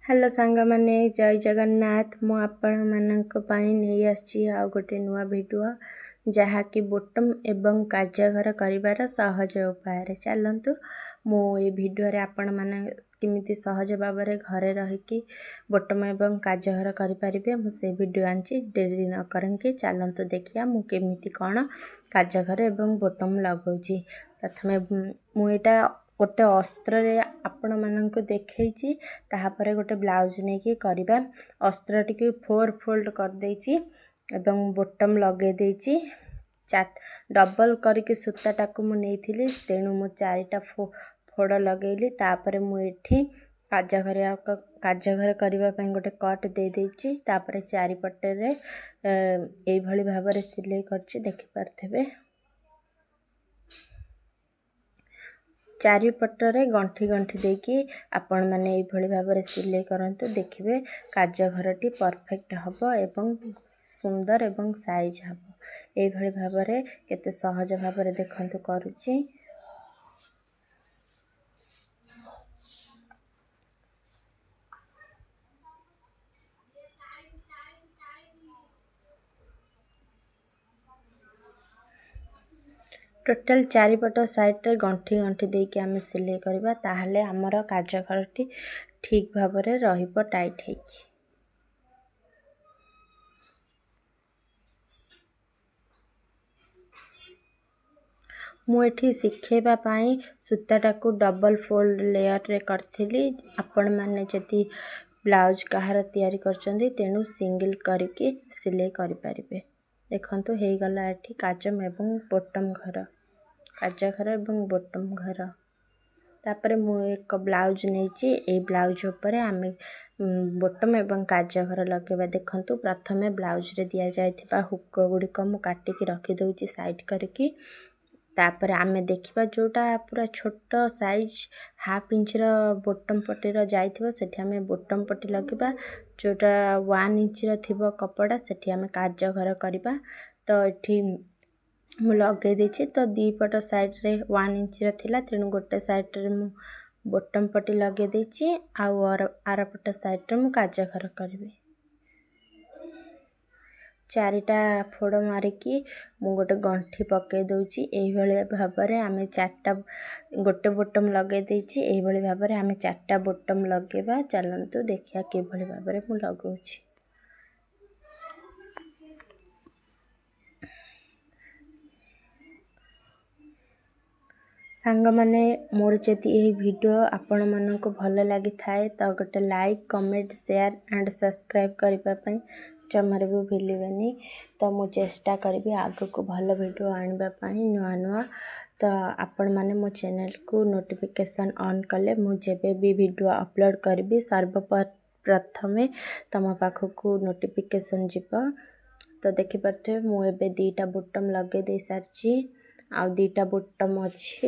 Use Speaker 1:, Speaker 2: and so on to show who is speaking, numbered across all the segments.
Speaker 1: Hello ସାଙ୍ଗମାନେ, ଜୟ ଜଗନ୍ନାଥ। ମୁଁ ଆପଣମାନଙ୍କ ପାଇଁ ନେଇ ଆସିଛି ଆଉ ଗୋଟେ ନୂଆ ଭିଡ଼ିଓ, ଯାହାକି ବୋଟମ୍ ଏବଂ କାଜଘର କରିବାର ସହଜ ଉପାୟରେ। ଚାଲନ୍ତୁ, ମୁଁ ଏ ଭିଡ଼ିଓରେ ଆପଣମାନେ କେମିତି ସହଜ ଭାବରେ ଘରେ ରହିକି ବୋଟମ୍ ଏବଂ କାଜଘର କରିପାରିବେ, ମୁଁ ସେ ଭିଡ଼ିଓ ଆଣିଛି। ଡେରି ନ କରିକି ଚାଲନ୍ତୁ ଦେଖିବା ମୁଁ କେମିତି କ'ଣ କାଜଘର ଏବଂ ବୋଟମ୍ ଲଗାଉଛି। ପ୍ରଥମେ ମୁଁ ଏଇଟା ଗୋଟେ ଅସ୍ତ୍ରରେ ଆପଣମାନଙ୍କୁ ଦେଖେଇଛି, ତାହାପରେ ଗୋଟେ ବ୍ଲାଉଜ୍ ନେଇକି କରିବା। ଅସ୍ତ୍ରଟିକୁ 4 ଫୋଲ୍ଡ କରିଦେଇଛି ଏବଂ ବୋଟମ୍ ଲଗାଇ ଦେଇଛି। ଡବଲ୍ କରିକି ସୂତାଟାକୁ ମୁଁ ନେଇଥିଲି, ତେଣୁ ମୁଁ 4ଟା ଫୋଡ଼ ଲଗାଇଲି। ତାପରେ ମୁଁ ଏଠି କାଜଘର କରିବା ପାଇଁ ଗୋଟେ କଟ୍ ଦେଇଦେଇଛି। ତାପରେ ଚାରିପଟରେ ଏଇଭଳି ଭାବରେ ସିଲେଇ କରିଛି, ଦେଖିପାରୁଥିବେ। ଚାରିପଟରେ ଗଣ୍ଠି ଗଣ୍ଠି ଦେଇକି ଆପଣମାନେ ଏଇଭଳି ଭାବରେ ସିଲେଇ କରନ୍ତୁ, ଦେଖିବେ କାଜଘରଟି ପରଫେକ୍ଟ ହେବ ଏବଂ ସୁନ୍ଦର ଏବଂ ସାଇଜ୍ ହେବ। ଏଇଭଳି ଭାବରେ କେତେ ସହଜ ଭାବରେ ଦେଖନ୍ତୁ କରୁଛି। ଟୋଟାଲ୍ ଚାରିପଟ ସାଇଡ଼୍ରେ ଗଣ୍ଠି ଗଣ୍ଠି ଦେଇକି ଆମେ ସିଲେଇ କରିବା, ତାହେଲେ ଆମର କାଜଘରଟି ଠିକ୍ ଭାବରେ ରହିବ ଟାଇଟ୍ ହେଇକି। ମୁଁ ଏଠି ଶିଖେଇବା ପାଇଁ ସୂତାଟାକୁ ଡବଲ୍ ଫୋଲ୍ଡ ଲେୟର୍ରେ କରିଥିଲି। ଆପଣମାନେ ଯଦି ବ୍ଲାଉଜ୍ କାହାର ତିଆରି କରିଛନ୍ତି, ତେଣୁ ସିଙ୍ଗିଲ୍ କରିକି ସିଲେଇ କରିପାରିବେ। ଦେଖନ୍ତୁ, ହେଇଗଲା ଏଠି କାଜମ ଏବଂ ବଟମ୍ ଘର, କାଜ ଘର ଏବଂ ବଟମ୍ ଘର। ତାପରେ ମୁଁ ଏକ ବ୍ଲାଉଜ୍ ନେଇଛି। ଏଇ ବ୍ଲାଉଜ୍ ଉପରେ ଆମେ ବଟମ୍ ଏବଂ କାଜ ଘର ଲଗାଇବା। ଦେଖନ୍ତୁ, ପ୍ରଥମେ ବ୍ଲାଉଜ୍ରେ ଦିଆଯାଇଥିବା ହୁକ ଗୁଡ଼ିକ ମୁଁ କାଟିକି ରଖିଦେଉଛି ସାଇଡ଼୍ କରିକି। ତାପରେ ଆମେ ଦେଖିବା ଯେଉଁଟା ପୁରା ଛୋଟ ସାଇଜ୍ ହାଫ୍ ଇଞ୍ଚର ବଟମ୍ ପଟିର ଯାଇଥିବ, ସେଠି ଆମେ ବଟମ୍ ପଟି ଲଗାଇବା। ଯେଉଁଟା 1 ଇଞ୍ଚର ଥିବ କପଡ଼ା, ସେଠି ଆମେ କାଜ ଘର କରିବା। ତ ଏଠି ମୁଁ ଲଗାଇ ଦେଇଛି। ତ ଦୁଇ ପଟ ସାଇଡ଼୍ରେ 1 ଇଞ୍ଚର ଥିଲା, ତେଣୁ ଗୋଟେ ସାଇଡ଼୍ରେ ମୁଁ ବଟମ୍ ପଟି ଲଗାଇ ଦେଇଛି, ଆଉ ଆର ପଟ ସାଇଡ଼୍ରେ ମୁଁ କାଜ ଘର କରିବି। 4ଟା ଫୋଡ଼ ମାରିକି ମୁଁ ଗୋଟେ ଗଣ୍ଠି ପକାଇ ଦେଉଛି। ଏଇଭଳି ଭାବରେ ଆମେ 4ଟା, ଗୋଟେ ବଟମ୍ ଲଗାଇ ଦେଇଛି। ଏଇଭଳି ଭାବରେ ଆମେ 4ଟା ବଟମ୍ ଲଗାଇବା। ଚାଲନ୍ତୁ ଦେଖିବା କିଭଳି ଭାବରେ ମୁଁ ଲଗାଉଛି। ସାଙ୍ଗମାନେ, ମୋର ଯଦି ଏହି ଭିଡ଼ିଓ ଆପଣମାନଙ୍କୁ ଭଲ ଲାଗିଥାଏ, ତ ଗୋଟେ like, comment, share and subscribe କରିବା ପାଇଁ ଜମାରେ ବି ଭୁଲିବେନି। ତ ମୁଁ ଚେଷ୍ଟା କରିବି ଆଗକୁ ଭଲ ଭିଡ଼ିଓ ଆଣିବା ପାଇଁ, ନୂଆ ନୂଆ। ତ ଆପଣମାନେ ମୋ ଚ୍ୟାନେଲ୍କୁ ନୋଟିଫିକେସନ୍ ଅନ୍ କଲେ ମୁଁ ଯେବେ ବି ଭିଡ଼ିଓ ଅପଲୋଡ଼୍ କରିବି, ସର୍ବପ୍ରଥମେ ତୁମ ପାଖକୁ ନୋଟିଫିକେସନ୍ ଯିବ। ତ ଦେଖିପାରୁଥିବେ, ମୁଁ ଏବେ 2ଟା ବୁଟମ୍ ଲଗାଇ ଦେଇ ସାରିଛି, ଆଉ 2ଟା ବୁଟମ୍ ଅଛି।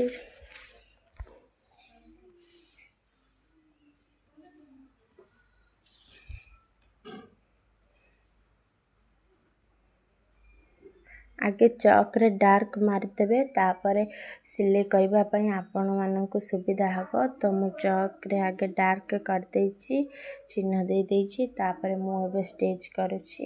Speaker 1: ଆଗେ ଚକ୍ରେ ଡାର୍କ ମାରିଦେବେ, ତାପରେ ସିଲେଇ କରିବା ପାଇଁ ଆପଣମାନଙ୍କୁ ସୁବିଧା ହେବ। ତ ମୁଁ ଚକ୍ରେ ଆଗେ ଡାର୍କ କରିଦେଇଛି, ଚିହ୍ନ ଦେଇଦେଇଛି। ତାପରେ ମୁଁ ଏବେ ଷ୍ଟିଚ୍ କରୁଛି।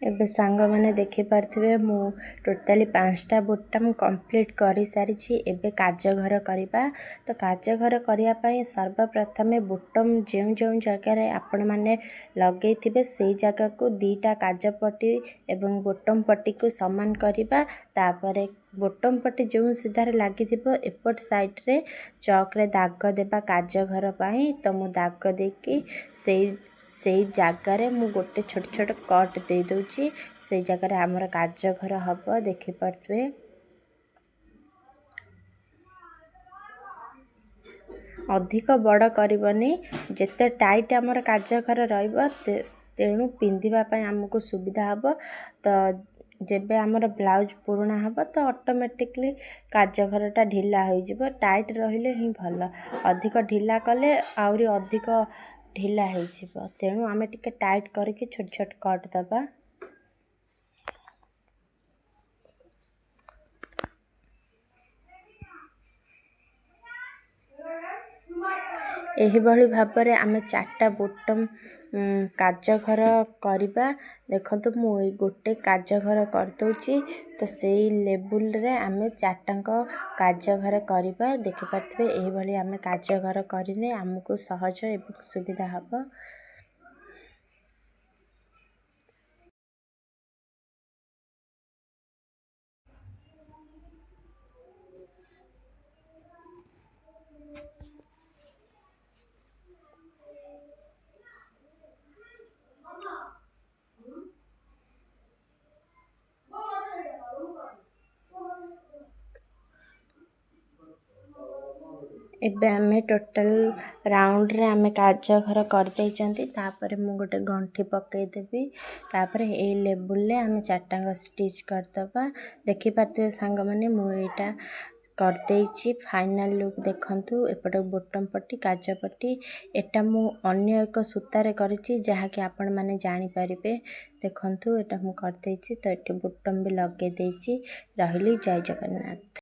Speaker 1: ଏବେ ସାଙ୍ଗମାନେ ଦେଖିପାରୁଥିବେ, ମୁଁ ଟୋଟାଲି 5ଟା ବୁଟାମ୍ କମ୍ପ୍ଲିଟ୍ କରିସାରିଛି। ଏବେ କାଜ ଘର କରିବା। ତ କାଜ ଘର କରିବା ପାଇଁ ସର୍ବପ୍ରଥମେ ବୁଟମ୍ ଯେଉଁ ଯେଉଁ ଜାଗାରେ ଆପଣମାନେ ଲଗେଇଥିବେ, ସେଇ ଜାଗାକୁ 2ଟା କାଜ ପଟି ଏବଂ ବୋଟମ୍ ପଟିକୁ ସମାନ କରିବା। ତାପରେ ବୋଟମ୍ ପଟି ଯେଉଁ ସିଧାରେ ଲାଗିଥିବ, ଏପଟ ସାଇଡ଼୍ରେ ଚକ୍ରେ ଦାଗ ଦେବା କାଜ ଘର ପାଇଁ। ତ ମୁଁ ଦାଗ ଦେଇକି ସେଇ ଜାଗାରେ ମୁଁ ଗୋଟେ ଛୋଟ ଛୋଟ କଟ୍ ଦେଇଦେଉଛି। ସେଇ ଜାଗାରେ ଆମର କାଜ ଘର ହେବ, ଦେଖିପାରୁଥିବେ। ଅଧିକ ବଡ଼ କରିବନି, ଯେତେ ଟାଇଟ୍ ଆମର କାଜ ଘର ରହିବ, ତେଣୁ ପିନ୍ଧିବା ପାଇଁ ଆମକୁ ସୁବିଧା ହେବ। ତ ଯେବେ ଆମର ବ୍ଲାଉଜ୍ ପୁରୁଣା ହେବ ତ ଅଟୋମେଟିକଲି କାଜ ଘରଟା ଢିଲା ହୋଇଯିବ। ଟାଇଟ୍ ରହିଲେ ହିଁ ଭଲ, ଅଧିକ ଢିଲା କଲେ ଆହୁରି ଅଧିକ ଢିଲା ହେଇଯିବ। ତେଣୁ ଆମେ ଟିକେ ଟାଇଟ୍ କରିକି ଛୋଟ ଛୋଟ କଟ୍ ଦେବା। ଏହିଭଳି ଭାବରେ ଆମେ 4ଟା ବୋଟମ୍ କାଜ ଘର କରିବା। ଦେଖନ୍ତୁ, ମୁଁ ଏଇ ଗୋଟେ କାଜ ଘର କରିଦେଉଛି, ତ ସେଇ ଲେବୁଲରେ ଆମେ 4ଟାଙ୍କ କାଜ ଘର କରିବା। ଦେଖିପାରୁଥିବେ, ଏହିଭଳି ଆମେ କାଜ ଘର କରିନେ ଆମକୁ ସହଜ ଏବଂ ସୁବିଧା ହେବ। ଏବେ ଆମେ ଟୋଟାଲ୍ ରାଉଣ୍ଡରେ ଆମେ କାଜ ଘର କରିଦେଇଛନ୍ତି। ତାପରେ ମୁଁ ଗୋଟେ ଗଣ୍ଠି ପକାଇଦେବି, ତାପରେ ଏଇ ଲେବୁଲରେ ଆମେ 4ଟାଙ୍କ ଷ୍ଟିଚ୍ କରିଦେବା। ଦେଖିପାରୁଥିବେ ସାଙ୍ଗମାନେ, ମୁଁ ଏଇଟା କରିଦେଇଛି। ଫାଇନାଲ୍ ଲୁକ୍ ଦେଖନ୍ତୁ। ଏପଟେ ବୋଟମ୍ ପଟି, କାଜ ପଟି, ଏଟା ମୁଁ ଅନ୍ୟ ଏକ ସୂତାରେ କରିଛି, ଯାହାକି ଆପଣମାନେ ଜାଣିପାରିବେ। ଦେଖନ୍ତୁ, ଏଇଟା ମୁଁ କରିଦେଇଛି, ତ ଏଠି ବୋଟମ୍ ବି ଲଗାଇ ଦେଇଛି। ରହିଲି, ଜୟ ଜଗନ୍ନାଥ।